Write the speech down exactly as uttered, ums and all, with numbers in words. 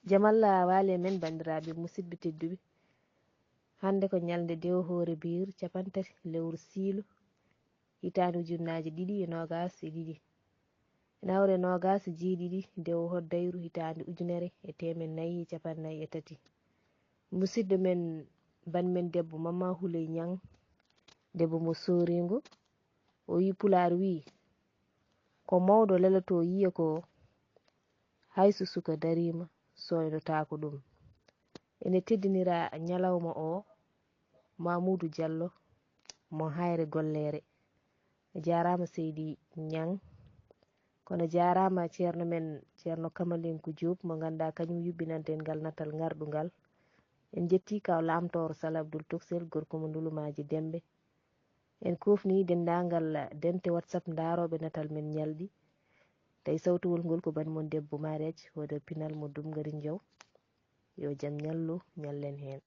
Jam Allah waali e men, banndiraaɓe musidɓe tedduɓe. Hannde ko ñalnde dewo hoore biir capantati lewru siilu, hitaande ujunnaaje ɗiɗi e noogaas e ɗiɗi. Nawre noogaas e jeeɗiɗi dewo hoddayru hitaande ujunere e teemen nayi e capannay e tati. Musidɗo men, ban men debbo Mama Huley Ñaŋ, debbo mo Sooringo, o yi Pulaar wi, ko mawɗo lelotoo yiya ko hay so suka dariima sooynotaako ɗum. Ene teddinira ñalawma o Mamuudu Jallo mo Hayre Golleere. Jaaraama seydi Ñaŋ. Kono jaaraama ceerno men, ceerno Kamalinku Diop, mo ngannduɗaa kañum yuɓɓinanten ngal natal ngarɗungal. En njetti kaw Laamtooro Sal Abdul Toksel, gorko mo Ndulumaaji Dembe. En kofni denndaangal dente WhatsApp ndaarooɓe natal men ñalɗi. Tawi sawtuwol ngol ko ban mon debbo Mariaji, hoodere pinal mo Dumgari Njaw. Yo jam ñallu, ñallen heen.